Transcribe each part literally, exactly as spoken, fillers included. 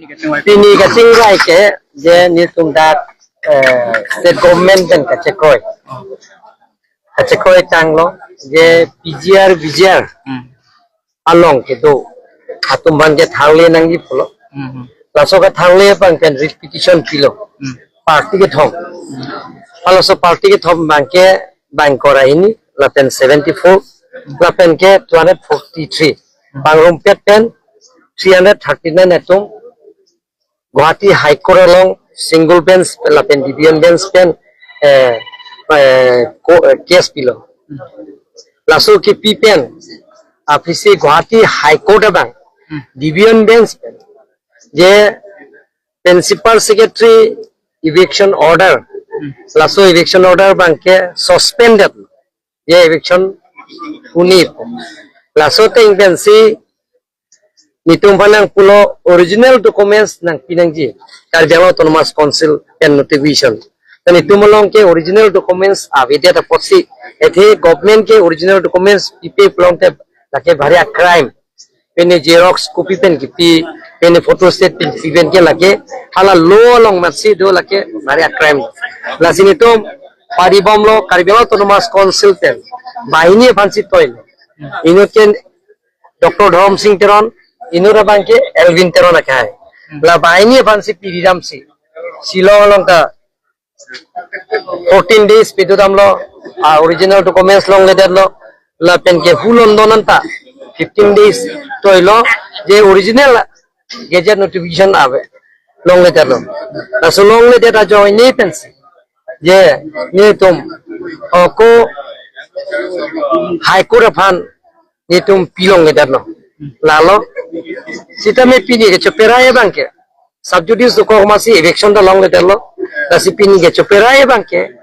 Pini kachingvai ke je netum dak, eh, state government pen kachekoi. Kachekoi tanglo je P G R V G R Hmm. along kedo atum aphan ke thangle nangji pulo. Hmm. Laso ke thangle abang pen repetition pilo. Hmm. Party kethom. Laso party kethom abang ke bang kora hini lapen seventy-four lapen ke two hundred forty-three. Bang rumpet pen three hundred thirty-nine atum Guwahati High Court along single bench lapen division bench pen, eh, eh, ko, eh, case pilo. Laso kipi pen aphi si Guwahati High Court abang Hmm. division bench pen je principal secretary eviction order, Hmm. laso eviction order abang ke suspended, je eviction puni. Laso ateng pensi netum aphan nangpulo original documents nangpi nangji Karbi Anglong Autonomous Council pen notification. Lapen netum along ke original documents avedet apotsi, athe government ke original documents pipe pulote lake bhari a crime. Pine xerox copy pen kipi, pine photostat pen kipi pen ke lake hala law along matsi do, lake bhari a crime. Lasi netum pari bomlo Karbi Anglong Autonomous Council pen banghini aphansi toilo. Inut ke Doctor Dhorom Sing Teron, inut abang ke Elwin Teron akhai. La banghini aphansi piri damsi Shillong along ta fourteen days pidu damlo, ah, original documents longledetlo, lapen ke hu London anta fifteen days toilo, je original gazette notification ave longledetlo. Laso longledet ajoine pensi je netum ako High Court aphan netum pilongledetlo. Lalo sitame pini ke choperai abang ke sub judice dokok masi eviction ta longledetlo. Lasi pini ke choperai abang ke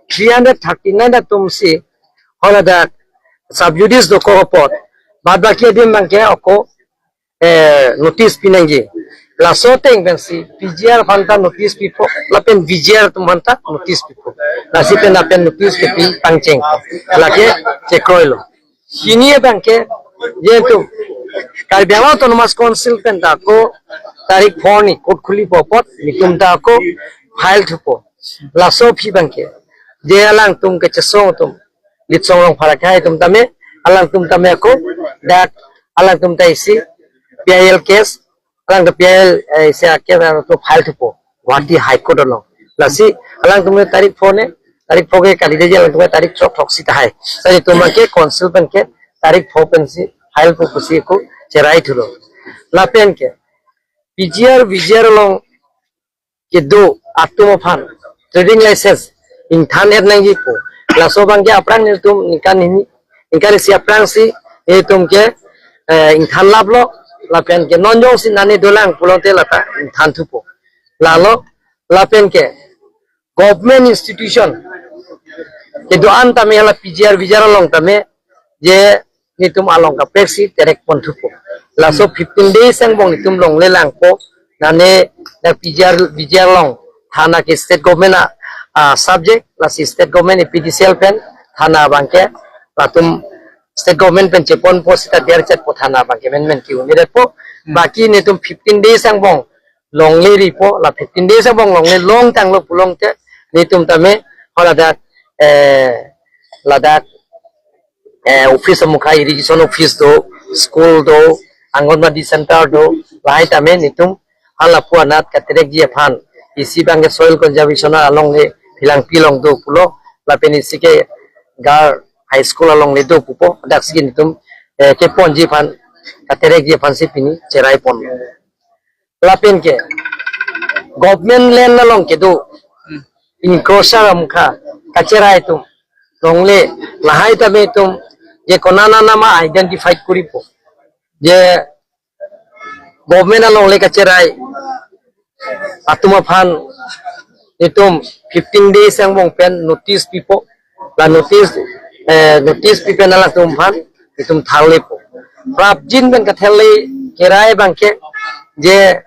three hundred thirty-nine atum si holadak sub judice dokok apot, bad baki adim abang ke ako, eh, notice pinangji. Laso ateng pensi P G R aphanta notice pipo, lapen V G R atum aphanta notice pipo. Lasi pen lapen notice kepi pangcheng. Lake chekroilo. Hini abang ke, je netum Karbi Anglong Autonomous Council pen ta ako tarik four ni court khulipo apot netum ta ako file thupo. Laso aphi abang ke je alangtum kechesong atum, Litsong Rongphar akhai atum tame, alangtum tame ako dak alangtum ta isi P I L case, alangtum P I L, eh, isi a case alangtum file thupo Guwahati High Court along. Lasi alangtum tarik four ne, tarik four ke kalideji, alangtum tarik throk throksi tahai. Lasi netum abang ke council pen ke tarik four pensi file thupo pusi ako cherai thulo. Lapen ke P G R V G R along kedo atum aphan trading license ingthan-et nangji pu. Laso abang ke aphrang netum ningkan hini, ningkan isi aphrangsi netum ke, eh, ingthan laplo, lapen ke non jongsi nane dolang pulote lata ingthan thupo. Lalo, lapen ke government institution kedo-an tame hala P G R V G R along tame je netum along kaprek si terek pon thupo. Laso fifteen days angbong netum longle langpo, nane na P G R V G R along thana ke state government a, a subject, lasi state government A P D C L pen thana abang ke latum state government pen cheponpo seta derchetpo, thana abang ke menmen ke-un-edetpo. Hmm. Baki netum fifteen days angbong longle ripo, la fifteen days angbong longle longtanglo pulote netum tame holadak, eh, ladak, eh, office amukha, irrigation office do, school do, Anganwadi center do, lahai tame netum halapu anat katerekji aphan, isi abang ke soil conservation alongle Philangpi along do pulo, lapen isi ke Gar High School alongle do pupo, daksi netum, eh, keponji aphan, katerekji aphansi pini cherai pon. Lapen ke government land along kedo encroacher amukha kacherai atum longle, lahai tame netum je konana nama identify koripo, je government alongle kacherai atum aphan netum fifteen days angbong pen notice pipo. La notice, eh, notice pi pen alangtum aphan netum thanlepo. Prapjin pen kathanle kerai abang ke je,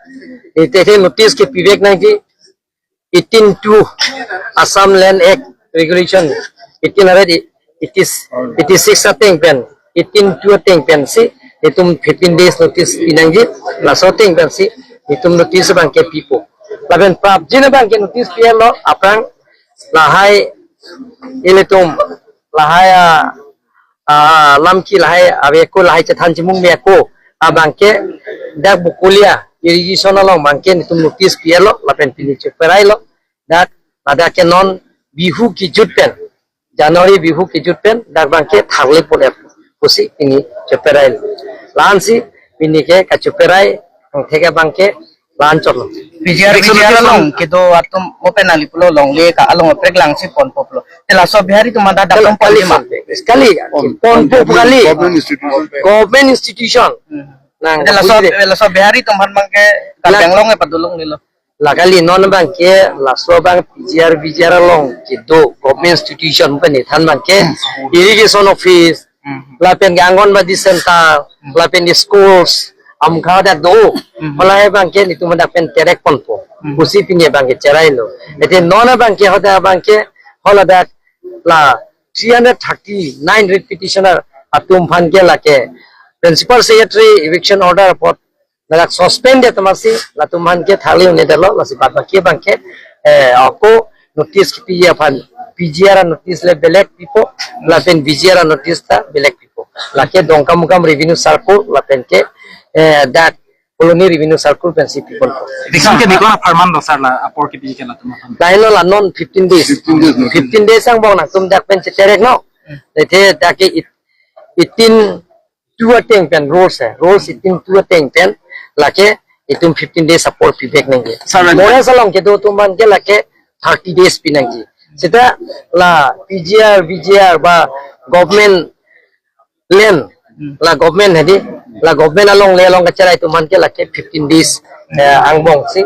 eh, te notice kepivek nangji eighteen two Assam Land Act Regulation eighteen hundred eighty, eighty-six ateng pen, eighteen two ateng pensi netum fifteen days notice pinangji, laso ateng pensi Itum notice abangke pipo. Lapen prapjin abangke notice pi-etlo, aphrang lahai ilitum lahai a, a, lamki lahai ave ako, lahai chethan chimung me ako abangke dak Bokolia irrigation along abangke itum notice pi-etlo lapen pini cheperailo. Dak, ladak ke non Bihu kejut pen, January Bihu kejut pen dak abangke tharle pon-et pusi pini cheperailo. La-ansi pini ke kacheperai angthek abangke la-an chotlo. P G R, P G R along kedo atum mo pen nangli pulo longle ka along prek langsi ponpo pulo. Te laso Bihari atum mada dak Kali, pon kali, pon-ema. Kali, pon, ponpo pon, kali. Government institution. Government institution. Hmm. Nang Te laso, pujire. Laso Bihari atum aphan abangke Lah. Kadang long e padolong nilo. La kali, non abangke laso abang P G R, V G R along kedo government institution pen ithan abangke irrigation office, Hmm. lapen ke Anganwadi center, lapen ke schools, amkha dak do. Hmm. Halahai abangke itum dak pen terek ponpo. Hmm. Pusi pini abangke cherailo. Ete non abangke hadak abangke haladak la three hundred thirty-nine writ petitioner atum aphan ke lake Principal Secretary eviction order apot ladak suspend det amatsi latum aphan ke tharle un-edetlo, lasi bad baki abangke, eh, ako notice kipi aphan P G R notice le belek pipo, lapen V G R notice ta belek pipo. Lake Dongkamukam Revenue Circle lapen ke, eh, dak Colony Revenue Circle pensi piponpo. Election ke nikon apharman do sir la apor kipi ke latum aphan? Lahenlo la non fifteen days. Fifteen days, no? Fifteen days angbong nangtum dak pen cheterek, no? Hmm. Lete dak ke it-, eighteen two ateng pen rules, eh, rules eighteen two ateng pen lake itum fifteen days apor pivek nangji. Sir, and More or less along kedo atum aphan ke lake thirty days pi nangji. Seta la P G R, V G R ba government land, Hmm. la government hadi, la government alongle along kacherai atum aphan ke lake fifteen days, eh, angbongsi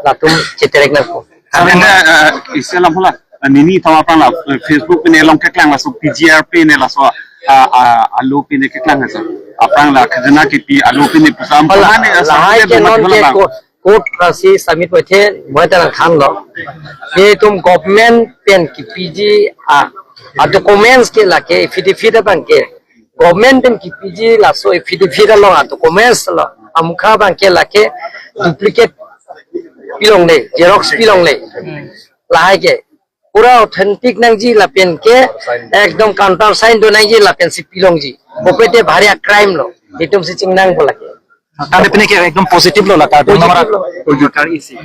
latum cheterek nangpo. Sir, ante, eh, isi alam pula, eh, nini thom aphrang la, eh, Facebook pen along keklang laso P G R pen laso, ah, ah, alo pen keklang, sir. Aphrang la khajana kipi alo pen pusam. Hala, pemane, eh, lahai sampai ke non bumat ke lang. Court, court rasi submit wethe, moi ta nangthanlo. Itum government pen kipiji a, a documents ke lake, affidavit abangke government pen kipiji laso affidavit along a documents lo, amkha abangke lake duplicate pilongle, xerox pilongle. Hmm. Lahai ke pura authentic nangji lapen ke ekdom counter sign do nangji lapensi pilongji. Kopete bhari a crime lo. Itumsi chingnangpo lake. Tangte pini ke ekdom positive lo la ka. Positive lo. Positive. Kar isi.